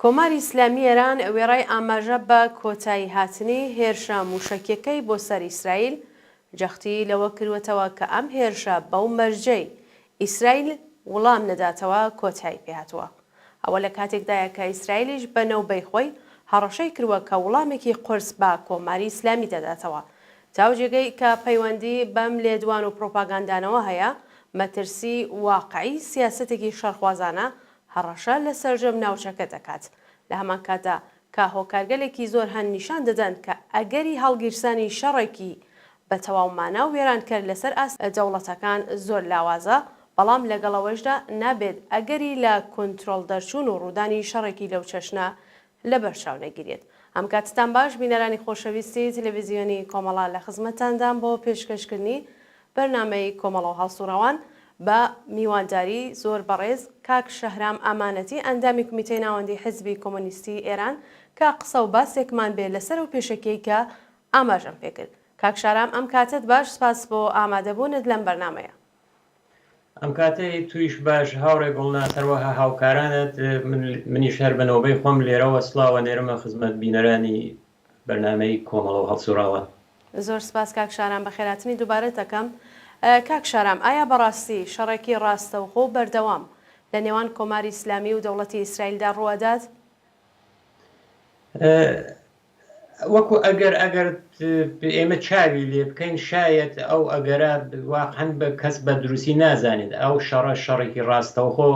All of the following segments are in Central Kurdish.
کۆماری ئیسلامی ئێران وێڕای ئاماژە بە کۆتایی هاتنی هێرشە مووشەکیەکەی بۆ سەر ئیسرائیل، جەختی لەوە کردووەتەوە کە ئەم هێرشە بەو مەرجەی ئیسرائیل وڵام نەداتەوە کۆتایی پێهاتووە. ئەوە لە کاتێکدایە کە ئیسرائیلیش بە نەوبەی خۆی هەڕەشەی کردووە کە وڵامێکی قورس بە کۆماری ئیسلامی دەداتەوە. تا ئەو جێگەی کە پەیوەندی بەم لێدوان و پڕوپاگاندانەوە هەیە، مەترسی واقعی سیاسەتێکی شەڕخوازانە هەڕەشە لە سەرجەم ناوچەکە دەکات. لە هەمان کاتدا کە هۆکارگەلێکی زۆر هەن نیشان دەدەن کە ئەگەری هەڵگیرسانی شەڕێکی بە تەواو مانا و وێرانکەر لەسەر ئاست دەوڵەتەکان زۆر لاوازە، بەڵام لەگەڵ ئەوەشدا نابێت ئەگەری لە کونترۆڵ دەرچوون و ڕوودانی شەڕێکی لەو چەشنە لەبەر چاو نەگیرێت. ئەم کاتتان باش بینەرانی خۆشەویستی تلویزیۆنی کۆمەڵە لە خزمەتتاندام بۆ پێشکەشکردنی بەرنامەی کۆمەڵە و هەڵسوڕاوان بە میوانداری زۆر بەڕێز کاک شەهرام ئامانەتی ئەندامی کومیتەی ناوەندی حیزبی کۆمۆنیستی ئێران کە قسە و باسێکمان بێ لەسەر ئەو پێشەکیەی کە ئاماژەم پێکرد. کاک شارام ئەم کاتەت باش سپاس بۆ ئامادەبوونت لەم بەرنامەیە. ئەم کاتەی تویش باش هاوڕێ گوڵناز هەروەها هاوکارانت منیش هەر بە نۆبەی خۆم لێرەوە سڵاو ئەنێرمە خزمەت بینەرانی بەرنامەی کۆمەڵە و هەڵسوڕاوان. زۆر سپاس کاک شارام بەخێراتنی دووبارەت دەکەم. کاک شارام ئایا بەڕاستی شەڕێکی ڕاستەوخۆ و بەردەوام لە نێوان کۆماری ئیسلامی و دەوڵەتی ئیسرائیلدا ڕووئەدات؟ وەکو ئەگەر ئەگەر ئێمە چاوی لێ بکەین شایەت ئەو ئەگەرە واقعەن بە کەس بە دروستی نازانێت ئەو شەڕە شەڕێکی ڕاستەوخۆ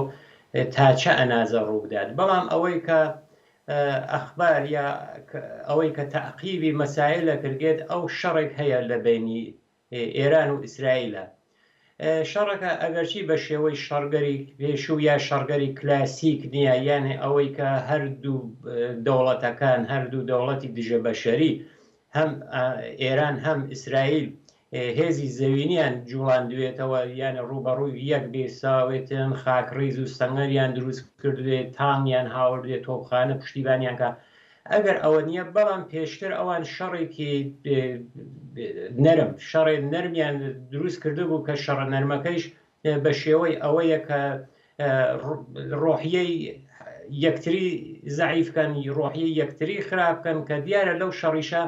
تا چە ئەنازە ڕووبدات بەڵام ئەوەی کە ئەخبار یا ئەوەی کە تەعقیبی مەسایلە کردگێت ئەو شەڕێک هەیە لە بینی ئێران و ئیسرائیلە. شەڕەکە ئەگەرچی بە شێوەی شەڕگەری پێشوو یا شەڕگەری کلاسیک نییە، یانێ ئەوەی کە هەردوو دەوڵەتەکان، هەردوو دەوڵەتی دژە بەشەری، هەم ئێران هەم ئیسرائیل هێزی زەوینیان جوڵاندوێتەوە، یانێ ڕووبەڕووی یەک بێساوێتن، خاکڕیز و سەنگەریان دروست کردوێ، تانگیان هاوردوێ، تۆپخانە پشتیبانیان کا. ئەگەر ئەوە نییە، بەڵام پێشتر ئەوان شەڕێکی نەرم، شەڕێ نەرمیان دروست کردبوو کە شەڕە نەرمەکەیش بە شێوەی ئەوەیە کە ڕۆحیەی یەکتری زەعیف کەن، ڕۆحیەی یەکتری خراپ کەن کە دیارە لەو شەڕیشە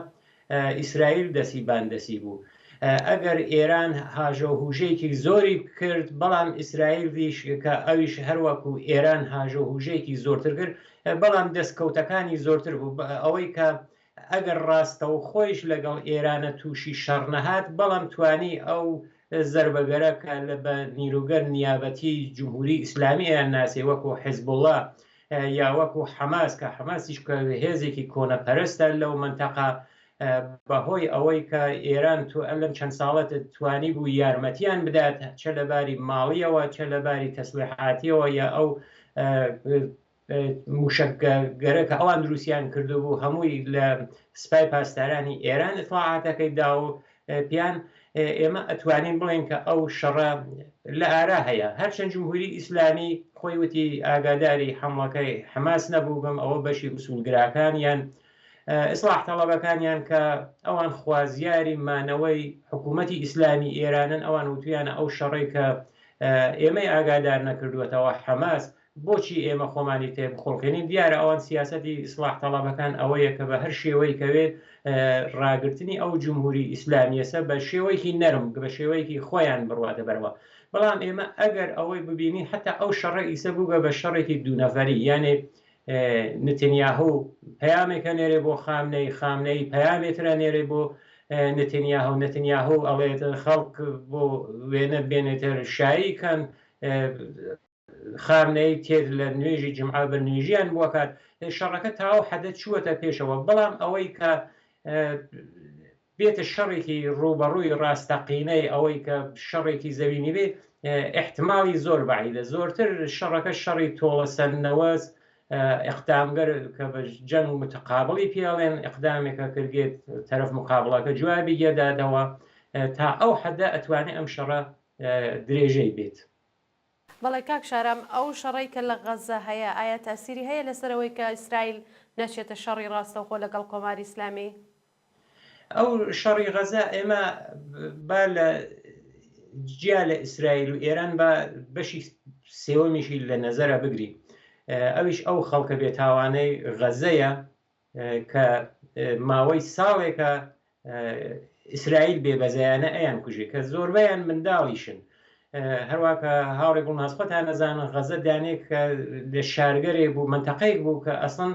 ئیسرائیل دەسی بان دەسی بوو. ئەگەر ئێران هاژە و هوژەیەکی زۆری کرد، بەڵام ئیسرائیلیش کە ئەویش هەروەکو ئێران هاژە و هوژەیەکی زۆرتر کرد، بەڵام دەستکەوتەکانی زۆرتر بوو. ئەوەی کە ئەگەر ڕاستەوخۆیش لەگەڵ ئێرانە تووشی شەڕ نەهات، بەڵام توانی ئەو زەربەگەرە کە لە بە نیروگەر نیابەتی جمهوری ئیسلامی ئەیان ناسێ وەکو حزبوڵا یا وەکو حەماس کە حەماسیش کە هێزێکی کۆنەپەرستە لەو مەنتەقە بەهۆی ئەوەی کە ئێران تو لەم چەند ساڵە توانی بوو یارمەتیان بدات چە لە باری ماڵیەوە چە لە باری تەسلیحاتیەوە یا ئەو موشەکگەرە کە ئەوان دروستیان کردبوو هەمووی لە سپای پاسدارانی ئێران ئیتڵاعاتەکەی دا و پیان ئێمە ئەتوانین بڵێن کە ئەو شەڕە لە ئارا هەیە هەرچەند جمهوری ئیسلامی خۆی وتی ئاگاداری حەمڵەکەی حەماس نەبووگم ئەوە بەشی ئوسولگراکان یان ئیسلاح تەڵەبەکانیان کە ئەوان خوازیاری مانەوەی حکوومەتی ئیسلامی ئێرانن ئەوان وتویانە ئەو شەڕەی کە ئێمەی ئاگادار نەکردووەتەوە حەماس بۆچی ئێمە خۆمانی تێ بخوڵقێنین؟ دیارە ئەوان سیاسەتی ئیسڵاح تەڵەبەکان ئەوەیە کە بە هەر شێوەی کەوێت ڕاگرتنی ئەو جمهوری ئیسلامیەسە بە شێوەیەکی نەرم بە شێوەیەکی خۆیان بڕواتە بەرەوە بەڵام ئێمە ئەگەر ئەوەی ببینین حتا ئەو شەڕە ئیسە بووگە بە شەڕێکی دوو نەفەری یانێ نتنیاهو پەیامێکە نێرێ بۆ خامنەی خامنەی پەیامێترە نێرێ بۆ نتنیاهو نتنیاهو ئەڵێت خەڵک بۆ وێنە بێنێتر شایی کەن خامنەیی تێر لە نوێژی جومعە بە نوێژیان بوەکات شەڕەکە تاو حەدە چووەتە پێشەوە بەڵام ئەوەی کە بێتە شەڕێکی ڕووبەڕووی ڕاستەقینەی ئەوەی کە شەڕێکی زەوینی بێ احتمالی زۆر بەعیدە زۆرتر شەڕەکە شەڕی تۆڵەسەندنەوەس اقدامگەر کە بە جەنگ متقابڵی پێڵێن اقدامێکە کردگێت تەرەف مقابڵەکە جوابی گێدادەوە تا ئەو حەدە ئەتوانێ ئەم شەڕە درێژەی بێت. بەڵێ کاک شارام، ئەو شەڕەی کە لە غەززە هەیە، ئایا تاسیری هەیە لەسەر ئەوەی کە ئیسرائیل نەچێتە شەڕی ڕاستەوخۆ لەگەڵ کۆماری ئیسلامی؟ ئەو شەڕی غەزە ئێمە با لە جیا لە ئیسرائیل و ئێران با بەشی سێوەمیشی لە نەزەرە بگرین. ئەویش ئەو خەڵکە بێتاوانەی غەزەیە کە ماوەی ساڵێکە ئیسرائیل بێ بەزەیانە ئەیان کوژێ کە زۆربەیان منداڵیشن. هەروا کە هاوڕێ گوڵناز خۆتان ئەزانن غەزە دانێک کە لە شارگەرێک بوو مەنتەقەیەک بوو کە ئەسڵەن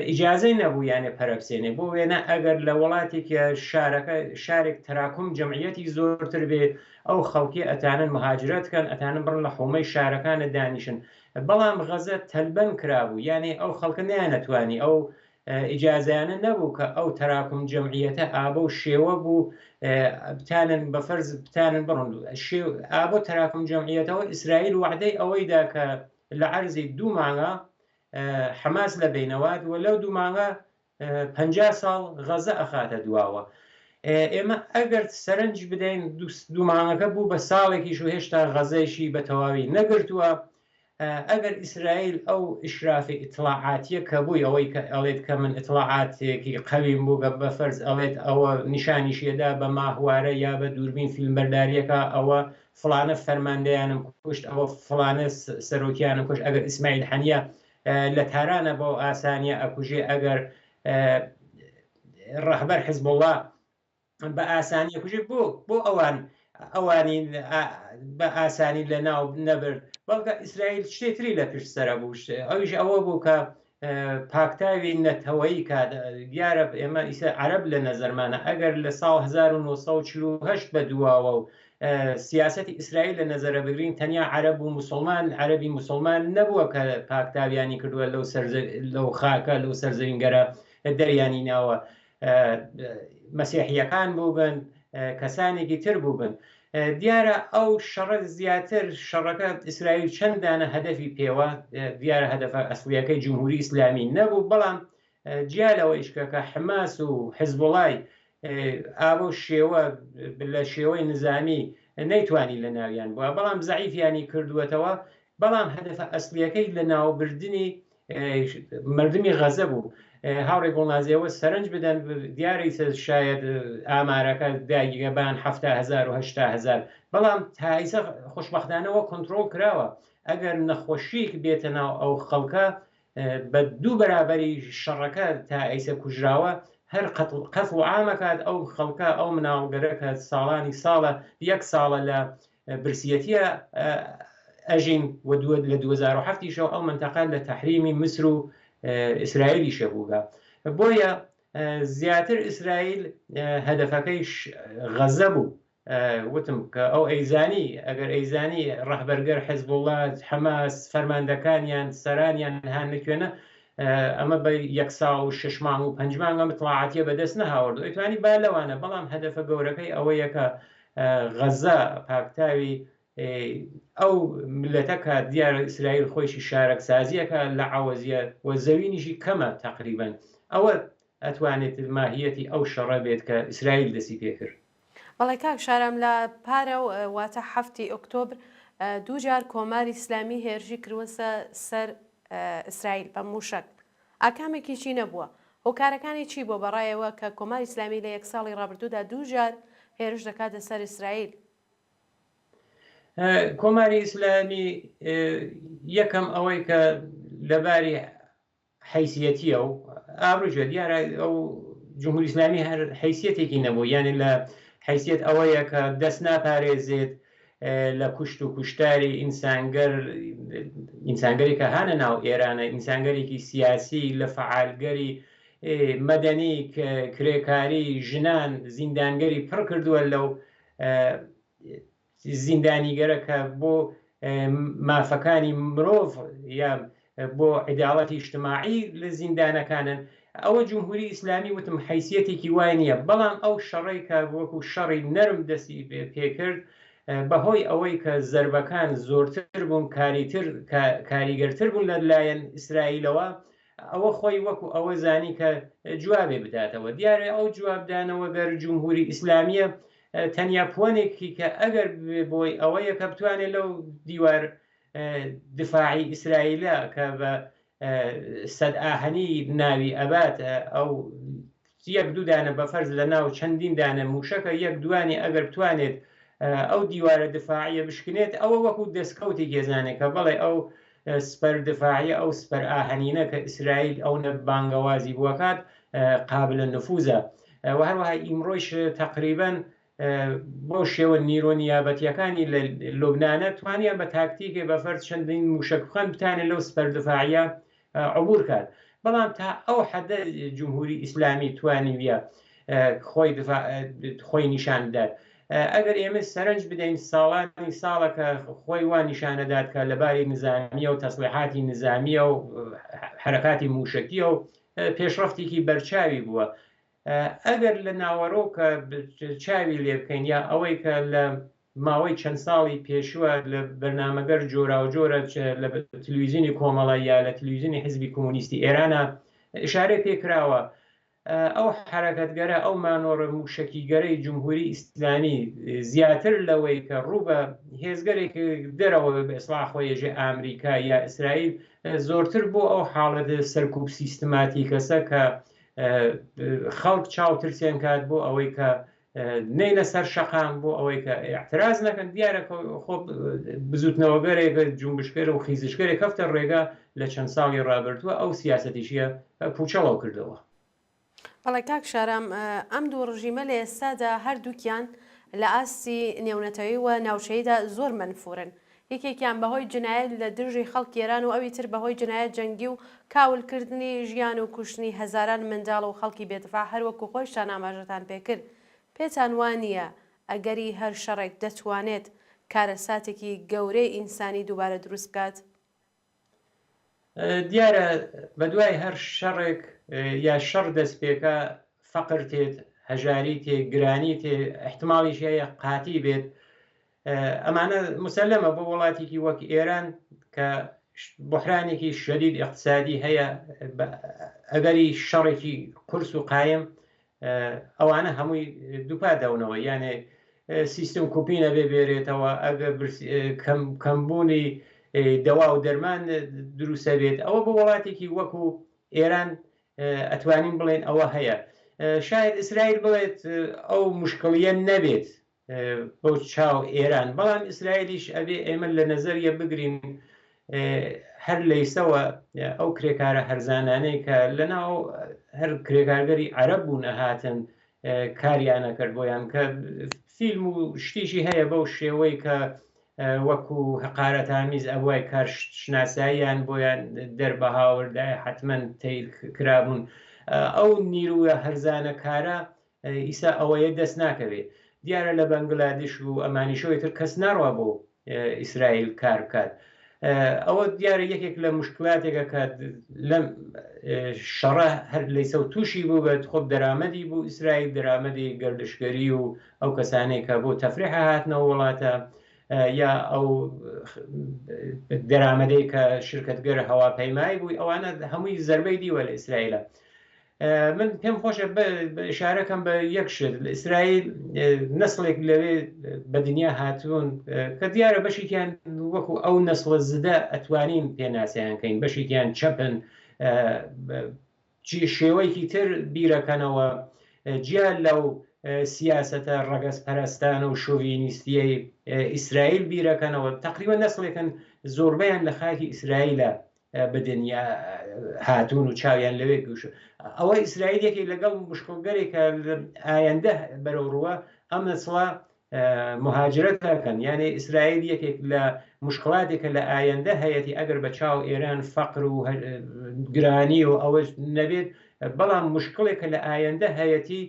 ئیجازەی نەبوو یانێ پەرە بسێنێ بۆ وێنە ئەگەر لە وڵاتێکە شارەکە شارێک تەراکم جەمعیەتی زۆرتر بێ ئەو خەڵکی ئەتانن مهاجرەت کەن ئەتانن بڕن لە حومەی شارەکانە دانیشن بەڵام غەزە تەلبەن کرابوو یانێ ئەو خەڵکە نەیانەتوانی ئەو ئیجازەیانە نەبوو کە ئەو تەراکم جەمعیەتە ئابە و شێوە بوو بتانن بە فەرز بتانن بڕن ئابۆ تەراکم جەمعیەتەوە ئیسرائیل وعدەی ئەوەی دا کە لە عەرزی دوو مانگە حەماس لە بینەوات و لەو دوو مانگە 50 ساڵ غەزە ئەخاتە دواوە. ئێمە ئەگەر سەرنج بدەین دوو مانگەکە بوو بە ساڵێکیش و هێشتا غەزەیشی بە تەواوی نەگرتووە. ئەگەر ئیسرائیل ئەو ئیشرافی ئیتڵاعاتیە کە بووی ئەوەی کە ئەڵێت کە من ئیتڵاعاتێکی قەویم بوو گە بە فەرز ئەڵێت ئەوە نیشانیشیەدا بە ماهوارە یا بە دووربین فیلمبەرداریەکە ئەوە فڵانە فەرماندەیانم کوشت ئەوە فڵانە سەرۆکیانم کوشت ئەگەر ئیسماعیل حەنیە لە تارانە بەو ئاسانیە ئەکوژێ ئەگەر ڕەهبەر حزبوڵا بە ئاسانی ئەکوژێ بۆ بۆ ئەوان ئەوانی بە ئاسانی لە ناو نەبرد بەڵکە ئیسرائیل شتێتری لە پشت سەرە بوو ئەویش ئەوە بوو کە پاکتاوی نەتەوەیی کات دیارە ئێمە ئیسە عەرەب لە نەزەرمانە ئەگەر لە ساڵ 1948 بە دواوە و سیاسەتی ئیسرائیل لە نەزەرە بگرین تەنیا عەرەب و موسڵمان عەرەبی موسڵمان نەبووە کە پاکتاویانی کردووە لەو سەر لەو خاکە لەو سەرزەوینگەرە دەریانی ناوە مەسیحیەکان بووبن کەسانێکی تر بووبن دیارە ئەو شەڕە زیاتر شەڕەکە ئیسرائیل چەند دانە هەدەفی پێوە دیارە هەدەفە ئەسڵیەکەی جمهوری ئیسلامی نەبوو بەڵام جیا لەوەیش کە کە حماس و حزبوڵای ئاوە شێوە لە شێوەی نزامی نەیتوانی لە ناویان بووە بەڵام زەعیفیانی کردووەتەوە بەڵام هەدەفە ئەسڵیەکەی لە ناوبردنی مردمی غەزە بوو. هاوڕێ گوڵناز ئێوە سەرنج بدەن دیارە ئیسە شایەد ئامارەکە داگیگە بان 70 هەزار و 80 هەزار بەڵام تا ئیسە خۆشبەختانەوە کۆنترۆڵ کراوە ئەگەر نەخۆشیک بێتە ناو ئەو خەڵکە بە دوو بەرابەری شەڕەکە تا ئیسە کوژراوە هەر قەتڵ و عامەکات ئەو خەڵکە ئەو مناڵگەرە کە ساڵانی ساڵە یەک ساڵە لە برسیەتیە ئەژین و لە 2007 یشەوە ئەو مەنتەقە لە تەحریمی میسر و ئیسرائیلیشە بووگە بۆیە زیاتر ئیسرائیل هەدەفەکەی غەزە بوو وتم کە ئەو ئەیزانی ئەگەر ئەیزانی ڕەهبەرگەر حزبوڵڵا حەماس فەرماندەکانیان سەرانیان هان لەکوێنە ئەمە بە یەک ساڵ و شش مانگ و پەنج مانگ ئەم اطلاعاتیە بەدەست نەهاوردو ئەیتوانی با لەوانە بەڵام هەدەفە گەورەکەی ئەوەیە کە غەزە پاکتاوی ئەو ملەتە کە دیارە ئیسرائیل خۆیشی شارەکسازیەکە لە عەوەزیە و زەوینیشی کەمە تەقریبەن ئەوە ئەتوانێت ماهیەتی ئەو شەڕە بێت کە ئیسرائیل دەسی پێکرد. بەڵێ کاک شارام لە پارە واتە حەفتی ئۆکتۆبر دووجار کۆماری ئیسلامی هێرشی کردووەسە سەر ئیسرائیل بە مووشەک ئاکامێکی چی نەبووە؟ هۆکارەکانی چی بووە بە ڕای ئێوە کە کۆماری ئیسلامی لە یەک ساڵی ڕابردوودا دوو جار هێرش دەکاتە سەر ئیسرائیل؟ کۆماری ئیسلامی یەکەم ئەوەی کە لەباری حیسیەتیە و ئابروجە دیارە ئەو جمهوری ئیسلامی هەر حیسیەتێکی نەبوو یعنی لە حیسیەت ئەوەیە کە دەست ناپارێزێت لە کوشت و کوشتاری ئینسانگەر ئینسانگەری کە هانە ناو ئێرانە ئینسانگەرێکی سیاسی لە فەعالگەری مەدەنی کرێکاری ژنان زیندانگەری پڕ کردووە لەو زیندانیگەرە کە بۆ مافەکانی مرۆڤ یا بۆ عیداڵەتی ئیجتماعی لە زیندانەکانن ئەوە جمهوری ئیسلامی وتم حەیسیەتێکی وای نییە بەڵام ئەو شەڕەی کە وەکو شەڕی نەرم دەستی پێکرد بەهۆی ئەوەی کە زەربەکان زۆرتر بوون کاریتر کاریگەرتر بوون لە لایەن ئیسرائیلەوە ئەوە خۆی وەکو ئەوە زانی کە جوابێ بداتەوە دیارە ئەو جوابدانەوە گەر جمهوری ئیسلامیە تەنیا پوەنێکی کە ئەگەر بۆی ئەوەیە کە بتوانێت لەو دیوار دفاعی ئیسرائیلە کە بە سەد ئاهەنی ناوی ئەبات ئەو یەک دوو دانە بە فەرز لە ناو چەندین دانە موشەکە یەک دوانی ئەگەر بتوانێت ئەو دیوارە دفاعیە بشکنێت ئەوە وەکو دەستکەوتێک یەزانێت کە بەڵێ ئەو سپەر دفاعیە ئەو سپەر ئاهەنینە کە ئیسرائیل ئەونە بانگەوازی بووەکات قابلە نفوزە و هەروەها ئیمڕۆیش تەقریبەن بەو شێوە نیرۆ نیابەتیەکانی لە لوبنانە توانیان بە تاکتیکێ بە فەرز چەندین موشەک بخەن بتانێ لەو سپەر دفاعیە عبور کات بەڵام تا ئەو حەدە جمهوری ئیسلامی توانیویە خۆی خۆی نیشان بدات ئەگەر ئێمە سەرنج بدەین ساڵانی ساڵە کە خۆی وا نیشانەدات کە لەباری نزامیە و تەسلیحاتی نزامیە و حرەکاتی موشەکیە و پێشڕەفتێکی بەرچاوی بووە ئەگەر لە ناوەرۆکە چاوی لێ بکەین یا ئەوەی کە لە ماوەی چەند ساڵی پێشووە لە بەرنامەگەر جۆراوجۆرە چ لە تلویزیونی کۆمەڵە یا لە تلویزیونی حزبی کۆمۆنیستی ئێرانە ئشارەی پێ کراوە ئەو حەرەکەتگەرە ئەو مانۆڕە مووشەکیگەرەی جمهوری ئیسلامی زیاتر لەوەی کە ڕوو بە هێزگەرێک دەرەوە بە ئیسڵاح خۆیێژێ ئامریکا یا ئیسرائیل زۆرتر بۆ ئەو حاڵەت سەرکوب سیستماتیکەسە کە خەڵک چاو ترسێن کات بۆ ئەوەی کە نەینە سەر شەقام بۆ ئەوەی کە ئیعتراز نەکەن دیارە خۆ بزوتنەوەگەرێک جونبشگەر و خیزشگەرێک کەفتە ڕێگا لە چەند ساڵی ڕابردووە ئەو سیاسەتیشیە پوچەڵەو کردەوە. بەڵێ کاک شارام ئەم دوو ڕژیمە لە ئێستادا هەردووکیان لە ئاستی نێونەتەوەی و ناوچەییدا زۆر مەنفورن یەکێکیان بەهۆی جنایەت لە دژی خەڵکی ئێران و ئەوی تر بەهۆی جنایەت جەنگی و کاول کردنی ژیان و کوشتنی هەزاران منداڵ و خەڵکی بێدفاع هەر وەکو خۆیشتان ئاماژەتان پێکرد پێتان وا نییە ئەگەری هەر شەڕێک دەتوانێت کارەساتێکی گەورەی ئینسانی دووبارە دروست بکات؟ دیارە بەدوای هەر شەڕێک یا شەڕ دەست پێکا فەقر تێت، هەژاری تێ، گرانی تێ، ئیحتماڵیش هەیە قاتی بێت، ئەمانە مسلمە بۆ وڵاتێکی وەک ئێران کە بحرانێکی شدید اقتصادی هەیە ئەگەری شەڕێکی قورس و قایم ئەوانە هەمووی دووپات دەونەوە یانێ سیستم کوپی نەبێ بێرێتەوە ئەگە کەمبوونی دەوا و دەرمان دروستە بێت ئەوە بۆ وڵاتێکی وەکو ئێران ئەتوانین بڵێن ئەوە هەیە شاید ئیسرائیل بڵێت ئەو مشکڵیە نەبێت بۆ چاو ئێران بەڵام ئیسرائیلیش ئەبێ ئێمە لە نەزەریە بگرین هەر لەیسەوە ئەو کرێکارە هەرزانانەی کە لەناو هەر کرێکارگەری عەرەب بوون ئەهاتن کاریانە کرد بۆیان کە فیلم و شتیشی هەیە بەو شێوەی کە وەکو هەقارەتامیز ئەوای کار شناساییان بۆیان دەربەهاوردای حتمما تیر کرابوون ئەو نیروە هەرزانە کارە ئیسا ئەوەیە دەست ناکەوێ دیارە لە بەنگلادش و ئەمانیشەوەی تر کەس ناڕوا بۆ ئیسرائیل کار بکات ئەوە دیارە یەکێک لە مشکلاتێکە کە لەم شەڕە هەر لەیسە و تووشی بوو بێت خۆب دەرامەدی بوو ئیسرائیل دەرامەدی گردشگەری و ئەو کەسانێک کە بۆ تەفریحە هاتنەوە وڵاتە یا ئەو دەرامەدەی کە شرکتگەر هەواپەیمایی بووی ئەوانە هەمووی زربەی دیوە لە ئیسرائیلە من پێم خۆشە ئشارەکەم بە یەک شت لە ئیسرائیل نەسڵێک لەوێ بە دنیا هاتوون کە دیارە بەشێکیان وەکو ئەو نەسڵە زدە ئەتوانین پێناسەیان کەین بەشێکیان چەپن شێوەیەکی تر بیرەکەنەوە جیا لەو سیاسەتە ڕەگەز پەرستانە و شۆڤینیستیەی ئیسرائیل بیرەکەنەوە تقریبا نەسڵێکن زۆربەیان لە خاکی ئیسرائیلە بدن یا هاتوون و چاویان لەوێ گوش ئەوە ئیسرائیل یەکێک لەگەڵ مشکڵگەرێک کە ئایندە بەرەو ڕووە ئەم نەسڵە مهاجرەت دەکەن یانێ ئیسرائیل یەکێک لە مشکڵاتێکە لە ئایندە هەیەتی ئەگەر بە چاو ئێران فەقر و گرانی و ئەوەش نەبێت بەڵام مشکڵێکە لە ئایندە هەیەتی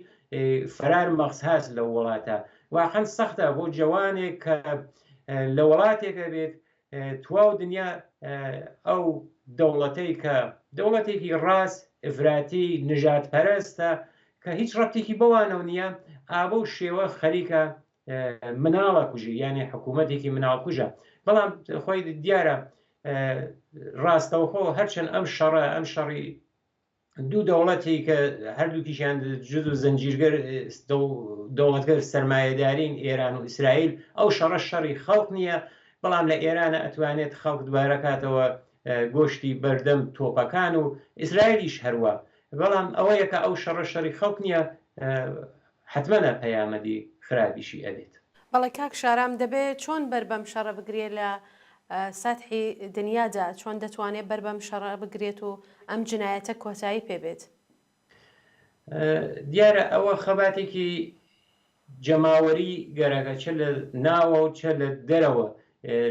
فەرار مەغز هاست لەو وڵاتە واقعا سەختە بۆ جەوانێک کە لە وڵاتێکە بێت تواو دنیا ئەو دەوڵەتەی کە دەوڵەتێکی ڕاست ئیفراتی نژاد پەرستە کە هیچ ڕەبتێکی بەوانەوە نییە ئابە و شێوە خەریکە مناڵە کوژی یانێ حکوومەتێکی مناڵ کوژە بەڵام خۆی دیارە ڕاستەوخۆ هەرچەند ئەم شەڕە ئەم شەڕی دوو دەوڵەتی کە هەردووکیشیان جز و زنجیرگەر دەوڵەتگەر سەرمایەدارین ئێران و ئیسرائیل ئەو شەڕە شەڕی خەڵک نییە بەڵام لە ئێرانە ئەتوانێت خەڵک دوارە کاتەوە گۆشتی بەردەم تۆپەکان و ئیسرائیلیش هەروە بەڵام ئەوەیە کە ئەو شەڕە شەڕی خەڵک نییە حتممەە پەیامەدی خراپیشی ئەبێت. بەڵێ کاک شارام دەبێ چۆن بەر بەم شەڕە بگرێ لە. سەتحی دنیادا چۆن دەتوانێت بەر بەم شەڕە بگرێت و ئەم جنایەتە کۆتایی پێ بێت؟ دیارە ئەوە خەباتێکی جەماوەری گەرەکە چە لە ناوە و چە لە دەرەوە،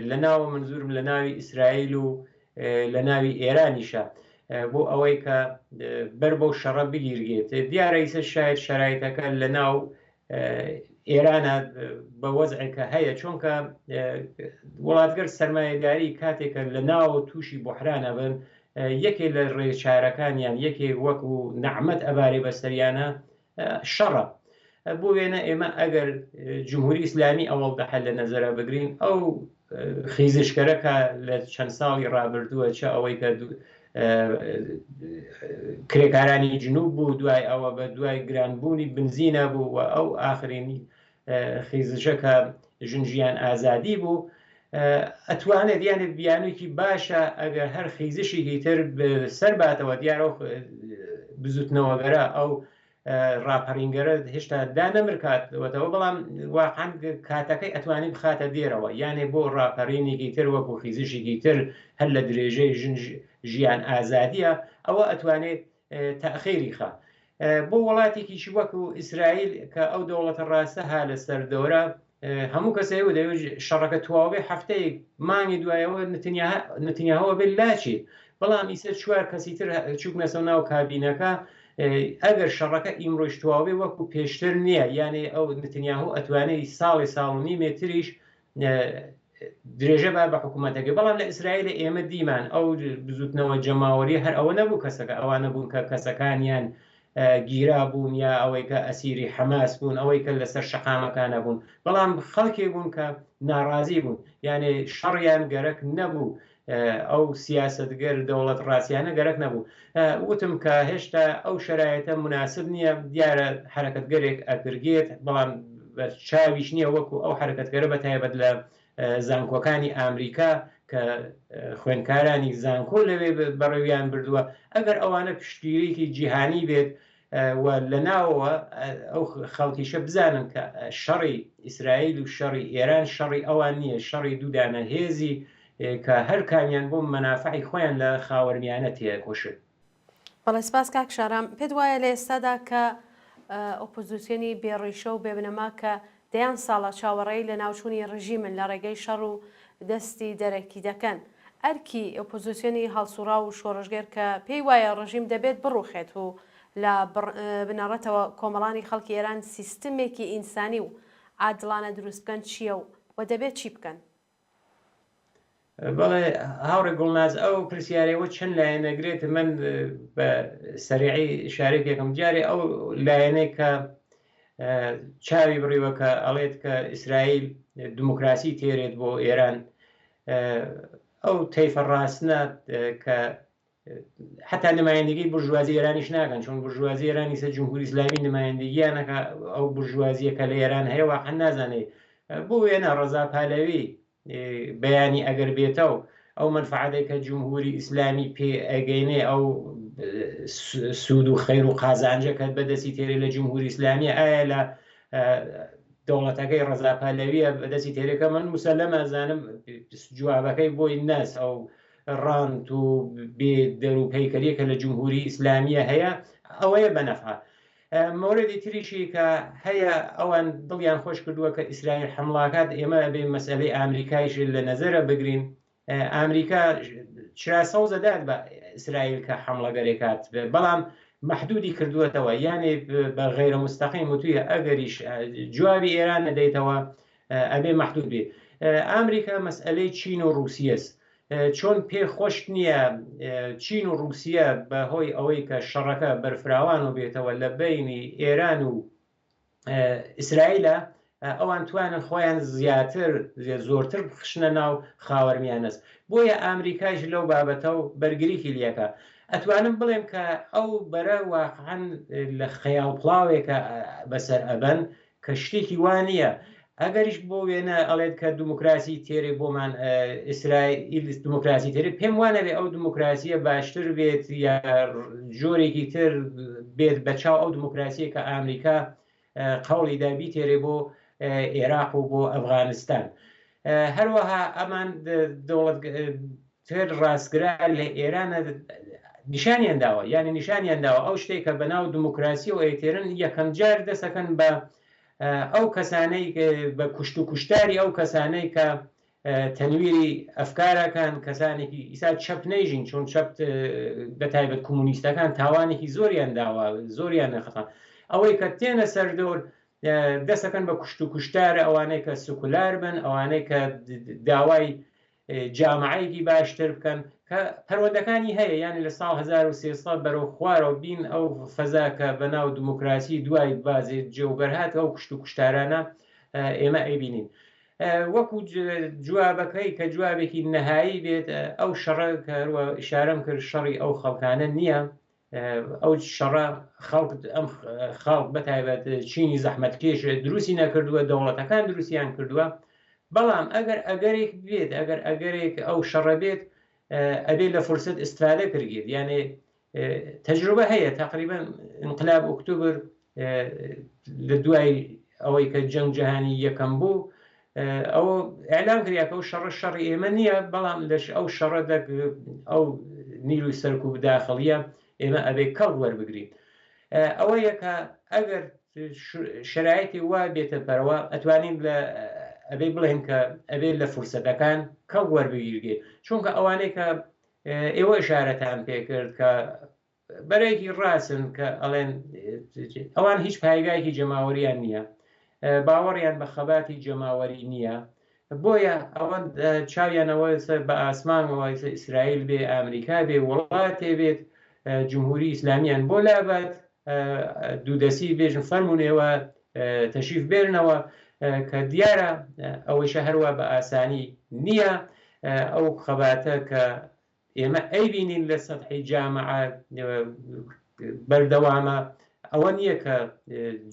لە ناوە مەنزورم لە ناوی ئیسرائیل و لە ناوی ئێرانیشە بۆ ئەوەی کە بەر بەو شەڕە بگیرگێت. دیارە ئیسە شاید شەرایتەکە لە ناو ئێرانە بە وەزعێکە هەیە، چونکە وڵاتگەر سەرمایەداری کاتێکە لە ناوە تووشی بحرانە بن، یەکێ لە ڕێچارەکانیان یەکێ وەکو نەعمەت ئەبارێ بەسەریانە شەڕە. بۆ وێنە ئێمە ئەگەر جمهوری ئیسلامی ئەوەڵ دەحە لە نەزەرە بگرین، ئەو خیزشکەرە کە لە چەند ساڵی ڕابردووە، چە ئەوەی کە کرێکارانی جنوب بوو، دوای ئەوە بە دوای گرانبوونی بنزینە بوو و ئەو ئاخرینی خیزشە کە ژن ژیان ئازادی بوو، ئەتوانێت یانێ بیانوویەکی باشە ئەگەر هەر خیزشێکی تر سەر باتەوە. دیارە بزوتنەوەگەرە ئەو ڕاپەڕینگەرە هێشتا دانەمرکاتەوە، بەڵام واقعا کاتەکەی ئەتوانی بخاتە دێرەوە، یانێ بۆ ڕاپەڕینێکی تر وەکو خیزشێکی تر هەر لە درێژەی ژن ژیان ئازادیە ئەوە ئەتوانێت تەئخیری خا. بۆ وڵاتێکیش وەکو ئیسرائیل کە ئەو دەوڵەتە ڕاستە ها لەسەر دەورە، هەموو کەس ئەیوت ئەیوت شەڕەکە تواو بێ هەفتەیەک مانگی دوایەوە نتنیاهۆ بێ لاچێت، بەڵام ئیسە چوار کەسی تر چووکنەسەوە ناو کابینەکە. ئەگەر شەڕەکە ئیمڕۆیش تواو بێ وەکو پێشتر نییە، یانێ ئەو نتنیاهۆ ئەتوانێت ساڵێ ساڵ و نیمێ تریش درێژە با بە حکوومەتەکەی. بەڵام لە ئیسرائیل ئێمە دیمان ئەو بزوتنەوە جەماوەری هەر ئەوە نەبوو کەسەکە ئەوانە بوون کە کەسەکانیان گیرا بوون یا ئەوەی کە ئەسیری حەماس بوون، ئەوەی کە لەسەر شەقامەکانە بوون، بەڵام خەڵکێ بوون کە ناڕازی بوون، یانێ شەڕیان گەرەک نەبوو، ئەو سیاسەتگەر دەوڵەت ڕاستیانە گەرەک نەبوو. وتم کە هێشتا ئەو شەرایەتە مناسب نییە، دیارە حەرەکەتگەرێک ئەپرگێت، بەڵام بە چاویش نییە وەکو ئەو حەرەکەتگەرە بە تایبەت لە زانکۆکانی ئامریکا کە خوێندکارانی زانکۆ لەوێ بەڕێویان بردووە، ئەگەر ئەوانە پشتگیریی جیهانی بێت و لە ناوەوە ئەو خەڵکیشە بزانن کە شەڕی ئیسرائیل و شەڕی ئێران شەڕی ئەوان نییە، شەڕی دوودانە هێزی کە هەر کامیان بۆ مەنافعی خۆیان لە خاوەرمیانە تێکۆشن. بەڵێ سپاس کاک شارام. پێت وایە لە ئێستادا کە ئۆپۆزیسیۆنی بێ ڕیشە و بێ بنەما کە دەیان ساڵە چاوەڕێی لەناوچوونی ڕژیمن لە ڕێگەی شەڕ و دەستی دەرەکی دەکەن، ئەرکی ئۆپۆزیسیۆنی هەڵسوڕاو و شۆڕشگێر کە پێی وایە ڕژیم دەبێت بڕوخێت و لە بنەڕەتەوە کۆمەڵانی خەڵکی ئێران سیستمێکی ئینسانی و عادڵانە دروست بکەن چییە و دەبێت چی بکەن؟ بەڵێ هاوڕێ گوڵناز، ئەو پرسیارەوە چەند لایەنەگرێت، من بە سەریعی ئشارەی پێکەم. جارێ ئەو لایەنەی کە چاوی بڕیوە کە ئەڵێت کە ئیسرائیل دموکراسی تێرێت بۆ ئێران، ئەو تەیفە ڕاستنە کە حتا نمایندگی بورژوازی ئێرانیش ناکەن، چون بورژوازی ئێرانی سەر جمهوری ئیسلامی نمایندگیان نەکا. ئەو بورژوازیە کە لە ئێران هەیە واقعا نازانێ. بۆ وێنە ڕەزا پالەوی بەیانی ئەگەر بێتەوە ئەو مەنفعەتێک کە جمهوری ئیسلامی پێ ئەگەینێ، ئەو سوود و خەیر و قازانجە کە بەدەستی تێرێ لە جمهوری ئیسلامی، ئایا لە دەوڵەتەکەی ڕەزا پالەویە بەدەستی تێرێکە؟ من مسەلەمە زانم جوابەکەی بۆی ناس. ئەو ڕانت و بێ دەر و پەیکەریە کە لە جمهوری ئیسلامیە هەیە ئەوەیە بەنەفعە. مۆرەدی تریشی کە هەیە ئەوان دڵیان خۆش کردووە کە ئیسرائیل حمڵاکات. ئێمە ئەبێ مەسئلەی ئامریکایش لە نەزەرە بگرین. ئامریکا چرا سەوزە دات بە ئیسرائیل کە حمڵەگەرێکات، بەڵام مەحدودی کردووەتەوە، یانێ بە غەیرە مستەقیم وتویە ئەگەریش جوابی ئێران نەدەیتەوە ئەبێ مەحدود بێ. ئامریکا مەسئلەی چین و ڕوسیەس، چۆن پێ خۆش نییە چین و ڕوسیە بە هۆی ئەوەی کە شەڕەکە بەرفراوان و بێتەوە لە بینی ئێران و ئیسرائیلە، ئەوان توانن خۆیان زیاتر زۆرتر بخشنە ناو خاوەرمیانەس، بۆیە ئامریکایش لەو بابەتە و بەرگریکی لیەکە. ئەتوانم بڵێم کە ئەو بەرە واقعا لە خەیاڵ پڵاوێکە بەسەر ئەبەن کە شتێکی وا نییە. ئەگەریش بۆ وێنە ئەڵێت کە دموکراسی تێرێ بۆمان ئیسرائیل دموکراسی تێرێ، پێم وا نەبێ ئەو دموکراسیە باشتر بێت یا جۆرێکی تر بێت بە چاو ئەو دموکراسیە کە ئامریکا قەوڵی دا بیتێرێ بۆ ئێراق و بۆ ئەفغانستان. هەروەها ئەمان دەوڵەت تر ڕاستگرا لە ئێرانە نیشانیان داوە یعنی نیشانیان داوە ئەو شتێک کە بەناو دموکراسی و ئەیتێرن یەکەم جار دەسەکەن بە ئەو کەسانەی بە کوشت و کوشتاری ئەو کەسانەی کە تەنویری ئەفکارەکان کەسانێکی ئیسا چەپ نەیژین چون چەپ بە تایبەت کۆمونیستەکان تاوانێکی زۆریان داوە زۆریان نەخەتان ئەوەی کە تێنە سەردەور دەسەکەن بە کوشت و کوشتار ئەوانەی کە سکولار بن ئەوانەی کە داوای جامعەیەکی باشتر بکەن کە پەروەندەکانی هەیە یانی لە ساڵ 1300 بەرەو خوارەوە بین ئەو فەزا کە بە ناو دموکراسی دوای بازێ جەوگەر هات ئەو کوشت و کوشتارانە ئێمە ئەیبینین وەکو جوابەکەی کە جوابێکی نەهایی بێت ئەو شەڕە کە هەروە ئشارەم کرد شەڕی ئەو خەڵکانە نییە ئەو شەڕە خەڵک ئەم خەڵک بە تایبەت چینی زەحمەتکێش دروستی نەکردووە دەوڵەتەکان دروستیان کردووە بەڵام ئەگەر ئەگەرێک بێت ئەگەر ئەگەرێک ئەو شەڕە بێت ئەبێ لە فرسەت ئیسفادە کردگێت یانێ تەجروبە هەیە تقریبا انقلاب ئۆکتۆبر لە دوای ئەوەی کە جەنگ جیهانی یەکەم بوو ئەو ئەلام کریا کە ئەو شەڕە شەڕی ئێمە نییە بەڵام لەش ئەو شەڕە دەک ئەو نیروی سەرکوب داخڵیە ئێمە ئەبێ کەڵک وەربگرین ئەوەیە کە ئەگەر شرایطی وا بێتە پەرەوە ئەتوانین لە ئەبێ بڵێن کە ئەبێ لە فرسەتەکان کەڵک وەربگیرێ چونکە ئەوانەی کە ئێوە ئشارەتان پێکرد کە بەرەیەکی ڕاستن کە ئەڵێن ئەوان هیچ پایگایەکی جەماوەریان نییە باوەڕیان بە خەباتی جەماوەری نییە بۆیە ئەوە چاویانەوە بە ئاسمانەوە ئیسرائیل بێ ئەمریکا بێ وڵاتێ بێت جمهوری ئیسلامیان بۆ لابات دوودەسی بێژن فەرمونێوە تەشریف بێرنەوە کە دیارە ئەوەیشە هەروە بە ئاسانی نییە ئەو خەباتە کە ئێمە ئەیبینین لە سەتحی جامعە بەردەوامە ئەوە نییە کە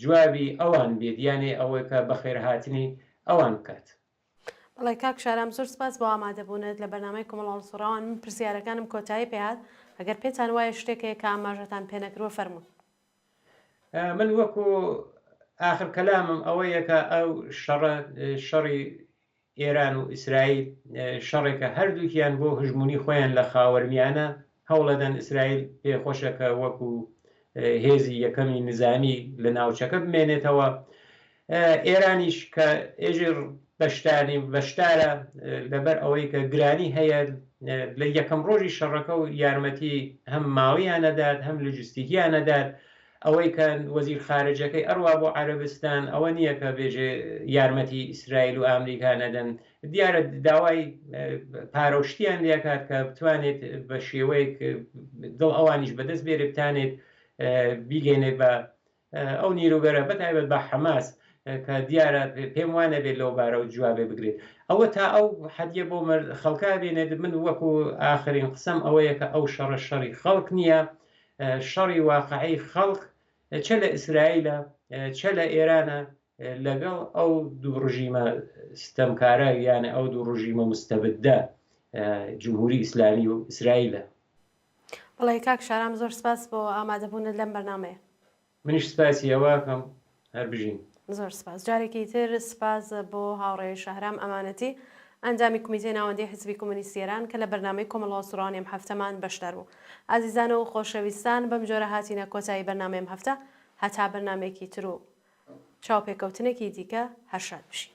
جوابی ئەوان بێت یانێ ئەوەی کە بەخێرهاتنی ئەوان بکات. بەڵێ کاک شارام زۆر سپاس بۆ ئامادەبوونت لە بەرنامەی کۆمەڵ هەڵسوڕاوان من پرسیارەکانم کۆتایی پێهات ئەگەر پێتان وایە شتێک هەیە کە ئاماژەتان پێنەکردووە فەرموون. من وەکو ئاخر کەلامم ئەوەیە کە ئەو شەڕە شەڕی ئێران و ئیسرائیل شەڕێکە هەردووکیان بۆ هژمونی خۆیان لە خاوەرمیانە هەوڵەدەن ئیسرائیل پێخۆشە کە وەکو هێزی یەکەمی نزامی لە ناوچەکە بمێنێتەوە ئێرانیش کە ئێژێ بەشداری بەشدارە لەبەر ئەوەی کە گرانی هەیە لە یەکەم ڕۆژی شەڕەکە و یارمەتی هەم ماڵیان نەدات هەم لوجستیکیان نەدات ئەوەی کە وەزیر خارجەکەی ئەڕوا بۆ عەرەبستان ئەوە نییە کە بێژێ یارمەتی ئیسرائیل و ئامریکا نەدەن دیارە داوای پارە و شتیان لێکات کە بتوانێت بە شێوەیەک دڵ ئەوانیش بەدەست بێرێ بتانێت بیگەێنێ بە ئەو نیروگەرە بە تایبەت بە حەماس کە دیارە پێم وا نەبێت لەو بارەوە جوابێ بگرێت ئەوە تا ئەو حەدیە بۆ خەڵکا بێنێت من وەکو ئاخرین قسەم ئەوەیە کە ئەو شەڕە شەڕی خەڵک نییە شەڕی واقعی خەڵک چە لە ئیسرائیلە چە لە ئێرانە لەگەڵ ئەو دوو ڕژیمە ستەمکارە یانە ئەو دوو ڕژیمە مستەبدە جمهوری ئیسلامی و ئیسرائیلە. بەڵێ کاک شارام زۆر سپاس بۆ ئامادەبوونت لەم بەرنامەیە. منیش سپاسی ئەوە ئەکەم هەر بژین. زۆر سپاس. جارێکی تر سپاس بۆ هاوڕێ شەهرام ئەمانەتی ئەندامی کومیتەی ناوەندی حیزبی کۆمۆنیستی ئێران کە لە بەرنامەی کۆمەڵ هەڵسوڕاوانی ئەم هەفتەمان بەشدار بوو. ئازیزان و خۆشەویستان بەم جۆرە هاتینە کۆتایی بەرنامەی ئەم هەفتە هەتا بەرنامەیەکی تر و چاوپێکەوتنێکی دیکە هەر شاد بژین.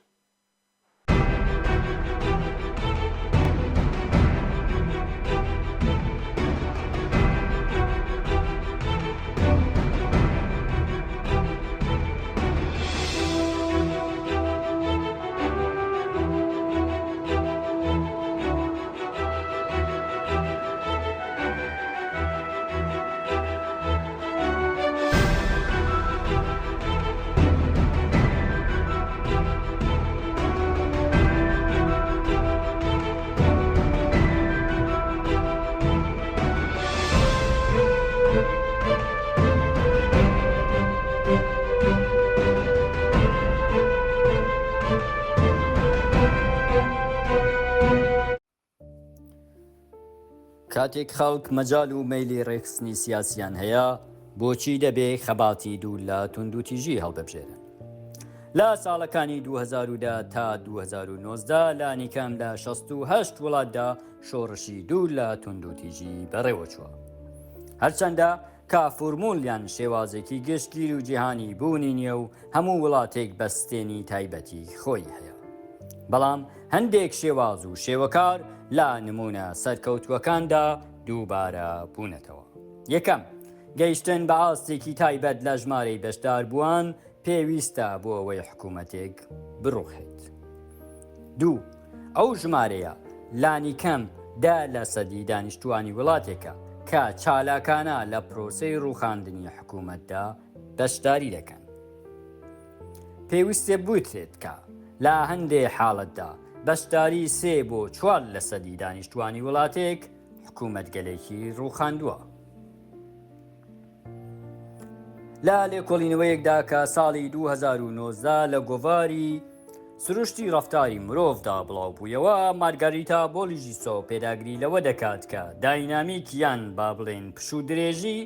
کاتێک خەڵک مەجال و مەیلی ڕێکخستنی سیاسیان هەیە، بۆچی دەبێ خەباتی دوور لە توندوتیژی هەڵببژێرن؟ لە ساڵەکانی 2010 تا 2019 لانیکەم لە 68 وڵاتدا شۆڕشی دوور لە توندوتیژی بەڕێوەچووە. هەرچەندە کە فورموڵ یان شێوازێکی گشتگیر و جیهانی بوونی نییە و هەموو وڵاتێک بەستێنی تایبەتی خۆی هەیە. بەڵام هەندێک شێواز و شێوەکار لە نموونە سەرکەوتووەکاندا دووبارە بوونەتەوە. یەکەم، گەیشتن بە ئاستێکی تایبەت لە ژمارەی بەشداربووان پێویستە بۆ ئەوەی حکوومەتێک بڕوخێت. دوو، ئەو ژمارەیە لانیکەم دە لەسەدی دانیشتووانی وڵاتێکە کە چالاکانە لە پرۆسەی ڕووخاندنی حکوومەتدا بەشداری دەکەن. پێویستە بوترێت کە لە هەندێ حاڵەتدا بەشداری سێ بۆ چوار لەسەدی دانیشتووانی وڵاتێک حکوومەتگەلێکی ڕووخاندووە. لە لێکۆڵینەوەیەکدا کە ساڵی 2019 لە گۆڤاری سروشتی ڕەفتاری مرۆڤدا بڵاوبوویەوە، مارگاریتا بۆلیژیسۆ پێداگری لەوە دەکات کە داینامیک یان با بڵێین پشوودرێژی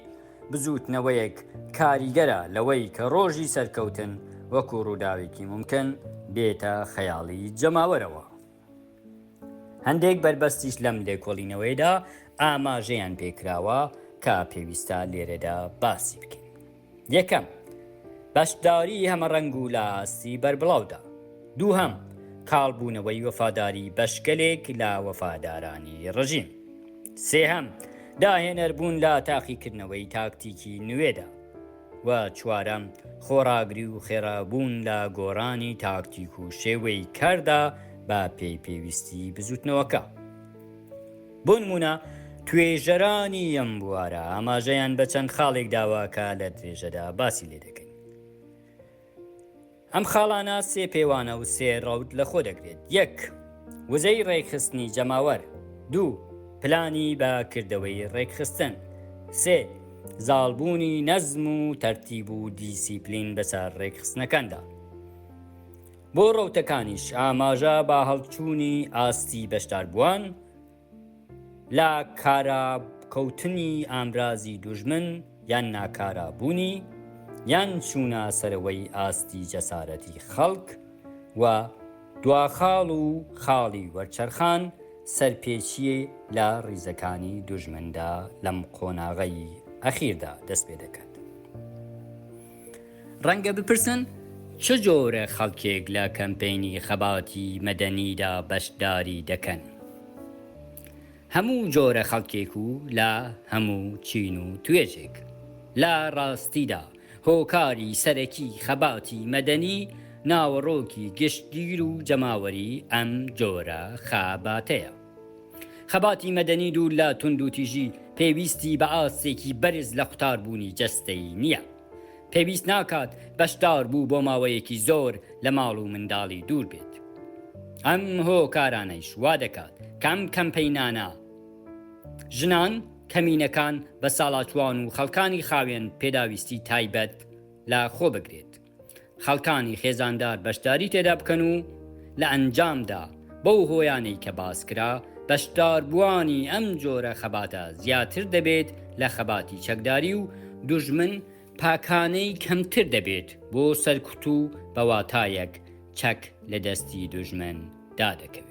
بزووتنەوەیەک کاریگەرە لەوەی کە ڕۆژی سەرکەوتن وەکو ڕووداوێکی مومکن بێتە خەیاڵی جەماوەرەوە. هەندێک بەربەستیش لەم لێکۆڵینەوەیەدا ئاماژەیان پێکراوە کە پێویستە لێرەدا باسی بکەین. یەکەم، بەشداری هەمەڕەنگ و لە ئاستی بەربڵاودا. دووهەم، کاڵبوونەوەی وەفاداری بەشگەلێک لە وەفادارانی ڕژیم. سێهەم، داهێنەربوون لە تاقیکردنەوەی تاکتیکی نوێدا. و چوارەم، خۆڕاگری و خێرابوون لە گۆڕانی تاکتیک و شێوەی کاردا بە پێی پێویستی بزووتنەوەکە. بۆ نموونە توێژەرانی ئەم بوارە ئاماژەیان بە چەند خاڵێک داوە کە لە درێژەدا باسی لێ دەکەین. ئەم خاڵانە سێ پێوانە و سێ ڕەوت لەخۆ دەگرێت، یەک. وزەی ڕێکخستنی جەماوەر. دوو. پلانی بە کردەوەی ڕێکخستن. سێ. زاڵبوونی نەزم و تەرتیب و دیسیپلین بەسەر ڕێکخستنەکاندا. بۆ ڕەوتەکانیش ئاماژە بە هەڵچوونی ئاستی بەشداربووان، لە کارا کەوتنی ئامرازی دوژمن یان ناکارا بوونی یان چوونە سەرەوەی ئاستی جەسارەتی خەڵک و دواخاڵ و خاڵی وەرچەرخان سەرپێچیی لە ڕیزەکانی دوژمندا لەم قۆناغەی ئەخیردا دەست پێ دەکات. ڕەنگە بپرسن چ جۆرە خەڵکێک لە کەمپەینی خەباتی مەدەنیدا بەشداری دەکەن؟ هەموو جۆرە خەڵکێک و لە هەموو چین و توێژێک. لە ڕاستیدا هۆکاری سەرەکی خەباتی مەدەنی ناوەڕۆکی گشتگیر و جەماوەری ئەم جۆرە خەباتەیە. خەباتی مەدەنی دوور لە توندوتیژی پێویستی بە ئاستێکی بەرز لە قوتاربوونی جەستەیی نییە. پێویست ناکات بەشداربوو بۆ ماوەیەکی زۆر لە ماڵ و منداڵی دوور بێت. ئەم هۆکارانەیش وا دەکات کە ئەم کەمپەینانە ژنان، کەمینەکان، بەساڵاچووان و خەڵکانی خاوێن پێداویستی تایبەت لە خۆ بگرێت. خەڵکانی خێزاندار بەشداری تێدا بکەن و لە ئەنجامدا بەو هۆیانەی کە باس کرا بەشداربووانی ئەم جۆرە خەباتە زیاتر دەبێت لە خەباتی چەکداری و دوژمن پاکانەی کەمتر دەبێت بۆ سەرکوت و بە واتایەک چەک لە دەستی دوژمن دادەکەوێت.